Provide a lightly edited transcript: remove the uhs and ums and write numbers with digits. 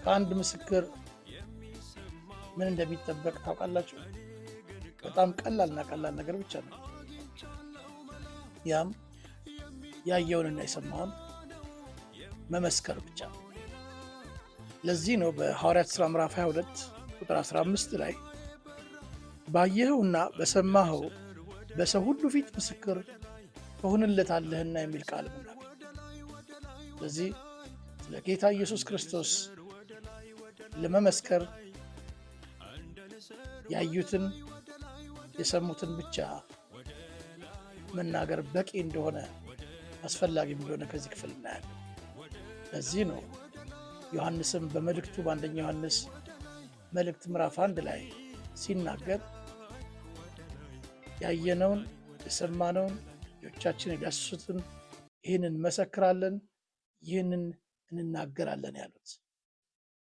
ከአንድ ምስክር ምን እንደሚጠበቅ ታውቃላችሁ? በጣም ቀላልና ቀላል ነገር ብቻ ነው። ያም ያየውንና የሰማውን መመስከር ብቻ ነው። ለዚህ ነው በሐዋርያት ሥራ ምዕራፍ 22 ቁጥር 15 ላይ ባየኸውና በሰማኸው በሰው ሁሉ ፊት ምስክር ትሆንለታለህና የሚል ቃል ምናገኝ። ስለዚህ ስለ ጌታ ኢየሱስ ክርስቶስ ለመመስከር ያዩትን የሰሙትን ብቻ መናገር በቂ እንደሆነ፣ አስፈላጊም እንደሆነ ከዚህ ክፍል እናያለን። ለዚህ ነው ዮሐንስም በመልእክቱ በአንደኛ ዮሐንስ መልእክት ምዕራፍ 1 ላይ ሲናገር ያየነውን የሰማነውን ልጆቻችን የዳሰሱትን ይህንን እንመሰክራለን፣ ይህንን እንናገራለን ያሉት።